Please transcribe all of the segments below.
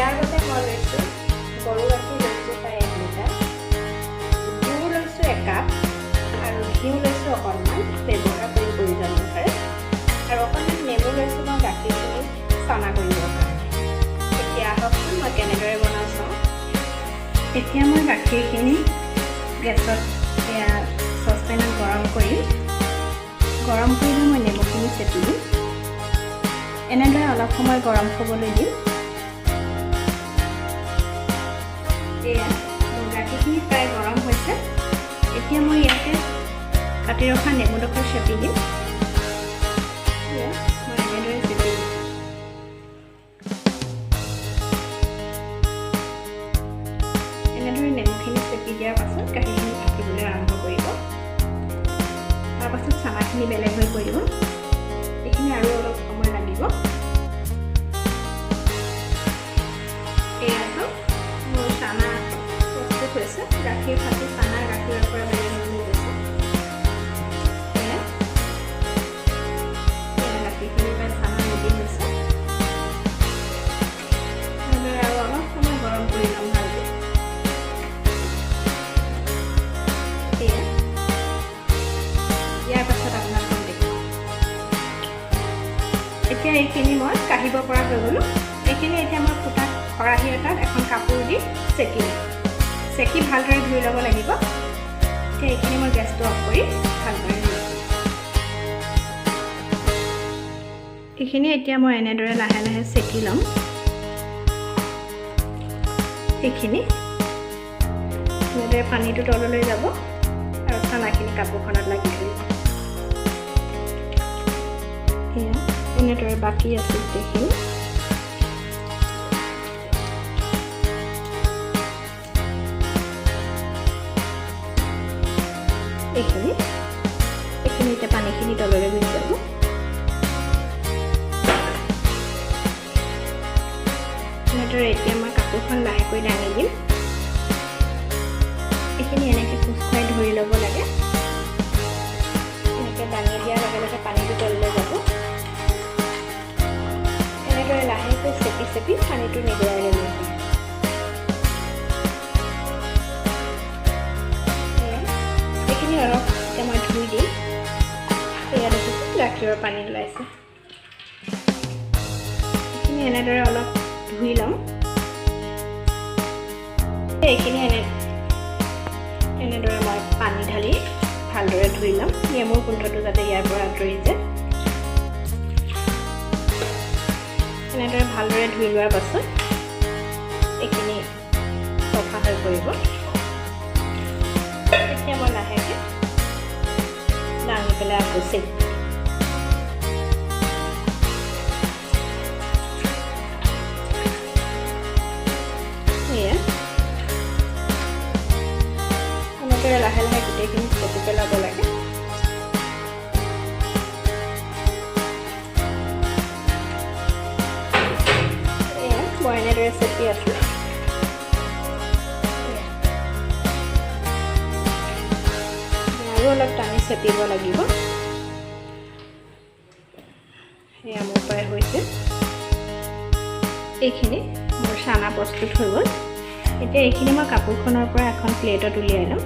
ইয়াৰ বাবে মই লৈছোঁ গৰু গাখীৰ লৈছোঁ প্ৰায় 1 লিটাৰ, গুড় লৈছোঁ 1 কাপ আৰু ঘিউ লৈছোঁ অকণমান, ব্যৱহাৰ কৰিম প্ৰয়োজন অনুসাৰে। আৰু অকণমান নেমু লৈছোঁ মই গাখীৰখিনি চানা কৰিবৰ কাৰণে। এতিয়া আহকচোন, মই কেনেদৰে বনাওঁ চাওঁ। এতিয়া মই গাখীৰখিনি গেছত এয়া চচপেনত গৰম কৰিম। গৰম কৰি লৈ মই নেমুখিনি চেপি দিম। এনেদৰে অলপ সময় গৰম হ'বলৈ দিম। এয়া মোৰ গাখীৰখিনি প্ৰায় গৰম হৈছে। এতিয়া মই ইয়াতে কাটি ৰখা নেমুডোখৰ চেপি দিম। এয়া মই এনেদৰে চেপি দিছোঁ। এনেদৰে নেমুখিনি চেপি দিয়াৰ পাছত গাখীৰখিনি ফাটিবলৈ আৰম্ভ কৰিব। তাৰপাছত চানাখিনি বেলেগ হৈ পৰিব। এইখিনি আৰু অলপ সময় লাগিব। এয়া চাওক, মোৰ চানা প্ৰস্তুত হৈছে। গাখীৰ ফাটি চানা গাখীৰৰ পৰা বেলেগ হ'বলৈ গৈছে। এয়া এয়া গাখীৰখিনি প্ৰায় চানা ৰেডি হৈছে। এনেদৰে আৰু অলপ সময় গৰম কৰি ল'ম ভালকৈ। এয়া ইয়াৰ পাছত আপোনালোকক দেখুৱাম। এতিয়া এইখিনি মই কাঢ়িব পৰা হৈ গ'লোঁ। এইখিনি এতিয়া মই ফুটা খৰাহী এটাত এখন কাপোৰ দি চেকিম। চেকি ভালদৰে ধুই ল'ব লাগিব। এতিয়া এইখিনি মই গেছটো অফ কৰি ভালদৰে ধুই। এইখিনি এতিয়া মই এনেদৰে লাহে লাহে চেকি ল'ম। এইখিনি এনেদৰে পানীটো তললৈ যাব আৰু চানাখিনি কাপোৰখনত লাগি ধৰিব। এয়া এনেদৰে বাকী আছে গোটেইখিনি। এইখিনি এতিয়া পানীখিনি তললৈ গুচি যাব। এনেদৰে এতিয়া মই কাপোৰখন লাহেকৈ দাঙি দিম। এইখিনি এনেকৈ কোচ খুৱাই ধৰি ল'ব লাগে। এনেকৈ দাঙি দিয়াৰ লগে লগে পানীটো তললৈ যাব। এনেদৰে লাহেকৈ চেপি চেপি পানীটো নিগৰাই ল'লে হ'ল। এয়া, এইখিনি অলপ এতিয়া মই ধুই দিম। এয়া দেখিছোঁ, গাখীৰৰ পানী ওলাইছে। এইখিনি এনেদৰে অলপ ধুই ল'ম। এইখিনি এনেদৰে মই পানী ঢালি ভালদৰে ধুই ল'ম, নেমুৰ গোন্ধটো যাতে ইয়াৰ পৰা আঁতৰি যায়। এনেদৰে ভালদৰে ধুই লোৱাৰ পাছত এইখিনি চফা হৈ পৰিব। এতিয়া মই লাহেকৈ দাঙি পেলাই আকৌ চেকি দিম। এয়া এনেদৰে লাহে লাহে গোটেইখিনি চেপি পেলাব লাগে। এয়া মই এনেদৰে চেপি আছোঁ। এয়া আৰু অলপ টানি চেপিব লাগিব। সেয়া মোৰ প্ৰায় হৈছে। এইখিনি মোৰ চানা প্ৰস্তুত হৈ গ'ল। এতিয়া এইখিনি মই কাপোৰখনৰ পৰা এখন প্লেটত উলিয়াই ল'ম।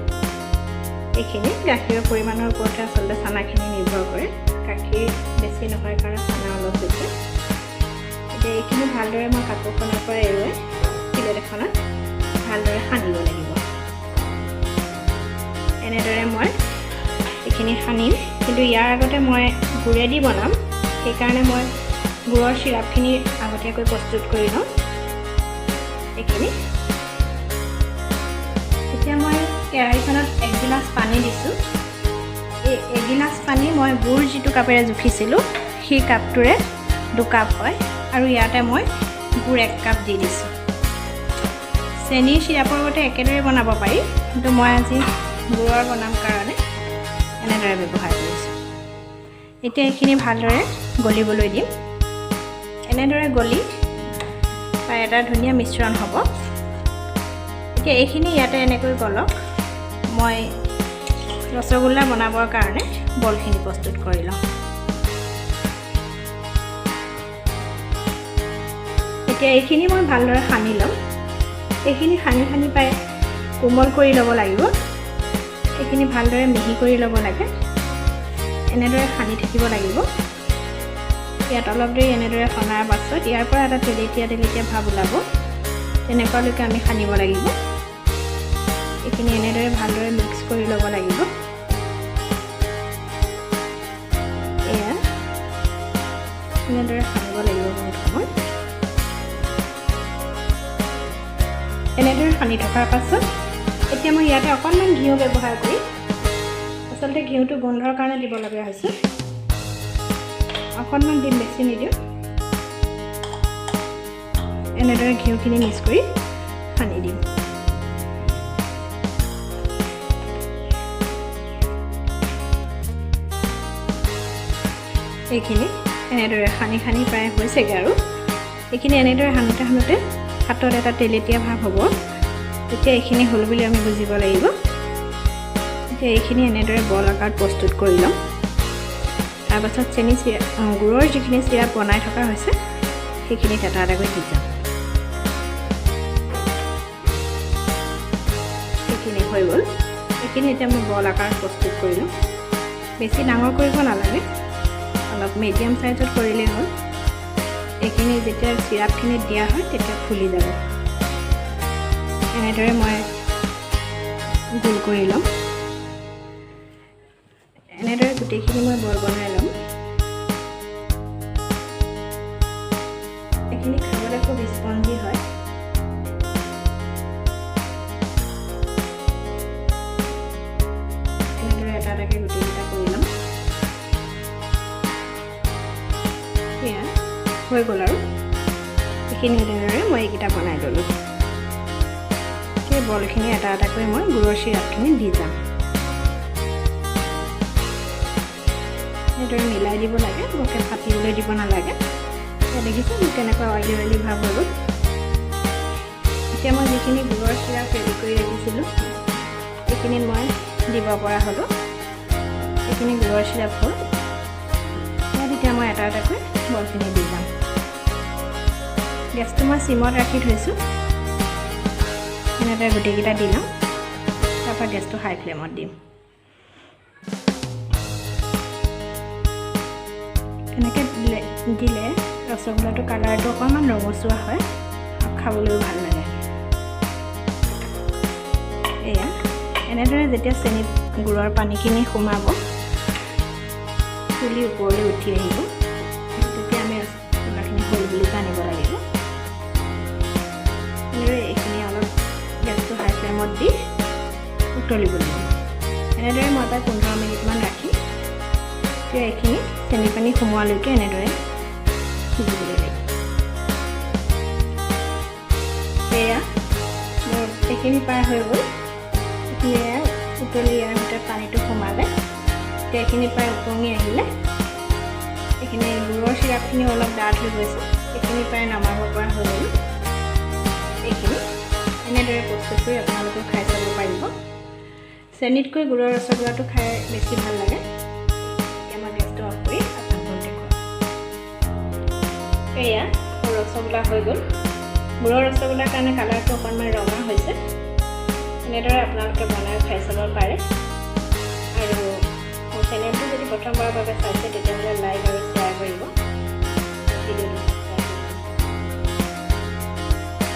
এইখিনি গাখীৰৰ পৰিমাণৰ ওপৰতে আচলতে চানাখিনি নিৰ্ভৰ কৰে। গাখীৰ বেছি নহয় কাৰণে চানা অলপ হৈছে। এতিয়া এইখিনি ভালদৰে মই কাপোৰখনৰ পৰা এৰুৱাই প্লেট এখনত ভালদৰে সানিব লাগিব। এনেদৰে মই এইখিনি সানিম। কিন্তু ইয়াৰ আগতে মই গুৰেদি বনাম, সেইকাৰণে মই গুৰৰ চিৰাপখিনি আগতীয়াকৈ প্ৰস্তুত কৰি লওঁ। এইখিনি এতিয়া মই কেৰাহীখনত এগিলাচ পানী দিছোঁ। এই এগিলাচ পানী মই গুৰ যিটো কাপেৰে জুখিছিলোঁ, সেই কাপটোৰে 2 কাপ হয় আৰু ইয়াতে মই গুৰ 1 কাপ দি দিছোঁ। চেনীৰ চিৰাপৰ লগতে একেদৰে বনাব পাৰি, কিন্তু মই আজি গুৰৰ বনাম কাৰণে এনেদৰে ব্যৱহাৰ কৰিছোঁ। এতিয়া এইখিনি ভালদৰে গলিবলৈ দিম। এনেদৰে গলি প্ৰায় এটা ধুনীয়া মিশ্ৰণ হ'ব। এতিয়া এইখিনি ইয়াতে এনেকৈ গলক। মই ৰসগোল্লা বনাবৰ কাৰণে বলখিনি প্ৰস্তুত কৰি লওঁ। এতিয়া এইখিনি মই ভালদৰে সানি ল'ম। এইখিনি সানি সানি পাই কোমল কৰি ল'ব লাগিব। এইখিনি ভালদৰে মিহি কৰি ল'ব লাগে। এনেদৰে সানি থাকিব লাগিব। ইয়াত অলপ দেৰি এনেদৰে সনাৰ পাছত ইয়াৰ পৰা এটা তেলেতীয়া তেলেতীয়া ভাৱ ওলাব, তেনেকুৱালৈকে আমি সানিব লাগিব। এইখিনি এনেদৰে ভালদৰে মিক্স কৰি ল'ব লাগিব। এয়া এনেদৰে সানিব লাগিব বহুত সময়। এনেদৰে সানি থকাৰ পাছত এতিয়া মই ইয়াতে অকণমান ঘিউ ব্যৱহাৰ কৰিম। আচলতে ঘিউটো গোন্ধৰ কাৰণে দিব লগীয়া হৈছে। অকণমান দিম, বেছি নিদিওঁ। এনেদৰে ঘিউখিনি মিক্স কৰি সানি দিম। এইখিনি এনেদৰে সানি সানি প্ৰায় হৈছেগৈ আৰু। এইখিনি এনেদৰে সানোতে সানোতে হাতত এটা তেলেতীয়া ভাৱ হ'ব, তেতিয়া এইখিনি হ'ল বুলি আমি বুজিব লাগিব। এতিয়া এইখিনি এনেদৰে বল আকাৰত প্ৰস্তুত কৰি ল'ম। তাৰপাছত চেনি চিৰা, গুৰৰ যিখিনি চিৰাপ বনাই থকা হৈছে, সেইখিনিত এটা এটাকৈ দি যাম। সেইখিনি হৈ গ'ল। এইখিনি এতিয়া মই বল আকাৰত প্ৰস্তুত কৰি ল'ম। বেছি ডাঙৰ কৰিব নালাগে, অলপ মিডিয়াম চাইজত কৰিলেই হ'ল। এইখিনি যেতিয়া চিৰাপখিনিত দিয়া হয়, তেতিয়া ফুলি যাব। এনেদৰে মই গোল কৰি ল'ম। এনেদৰে গোটেইখিনি মই বল বনাই ল'ম। এইখিনি খাবলৈ খুব স্পঞ্জি হয়। এনেদৰে এটা এটাকৈ গোটেইকেইটা কৰি ল'ম। সেয়া হৈ গ'ল আৰু। এইখিনি এনেদৰে মই এইকেইটা বনাই ল'লোঁ। সেই বলখিনি এটা এটাকৈ মই গুৰৰ চিৰাপখিনি দি যাম। এনেদৰে মিলাই দিব লাগে, বৰকৈ ফাটিবলৈ দিব নালাগে। এতিয়া দেখিছে মোৰ কেনেকুৱা অইলি অইলি ভাৱ হৈ গ'ল। এতিয়া মই যিখিনি গুৰৰ চিৰাপ ৰেডি কৰি ৰাখিছিলোঁ, সেইখিনিত মই দিব পৰা হ'লোঁ। এইখিনি গুৰৰ চিৰাপ হ'ল। ইয়াত এতিয়া মই এটা এটাকৈ বলখিনি দি যাম। গেছটো মই চিমত ৰাখি থৈছোঁ। এনেদৰে গোটেইকেইটা দি ল'ম, তাৰপৰা গেছটো হাই ফ্লেমত দিম। এনেকৈ দিলে ৰসগোল্লাটো কালাৰটো অকণমান ৰঙচুৱা হয় আৰু খাবলৈও ভাল লাগে। এয়া এনেদৰে যেতিয়া চেনি গুৰৰ পানীখিনি সোমাব, ফুলি ওপৰলৈ উঠি আহিব, তেতিয়া আমি ৰসগোল্লাখিনি হ'ল বুলি জানিব লাগিব। এনেদৰে এইখিনি অলপ গেছটো হাই ফ্লেমত দি উতলিব লাগিব। এনেদৰে মই প্ৰায় 15 মিনিটমান ৰাখি এতিয়া এইখিনি চেনি পানী সোমোৱালৈকে এনেদৰে সিজিবলৈ লাগিব। এয়া মোৰ এইখিনি পাৰ হৈ গ'ল। এইখিনি এয়া উতলি ইয়াৰ ভিতৰত পানীটো সোমালে। এতিয়া এইখিনি প্ৰায় উপঙি আহিলে। এইখিনি গুৰৰ চিৰাপখিনিও অলপ ডাঠ হৈ গৈছে। এইখিনি প্ৰায় নমাব পৰা হৈ গ'ল। এইখিনি এনেদৰে প্ৰস্তুত কৰি আপোনালোকেও খাই চাব পাৰিব। চেনিতকৈ গুৰৰ ৰসগোল্লাটো খাই বেছি ভাল লাগে। এতিয়া মই গেছটো অফ কৰি আপোনালোকক দেখুৱাম। এয়া মোৰ ৰসগোল্লা হৈ গ'ল। গুৰৰ ৰসগোল্লাৰ কাৰণে কালাৰটো অকণমান ৰঙা হৈছে। এনেদৰে আপোনালোকে বনাই খাই চাব পাৰে। আৰু মোৰ চেনেলটো যদি প্ৰথমবাৰৰ বাবে চাইছে, তেতিয়াহ'লে লাইক আৰু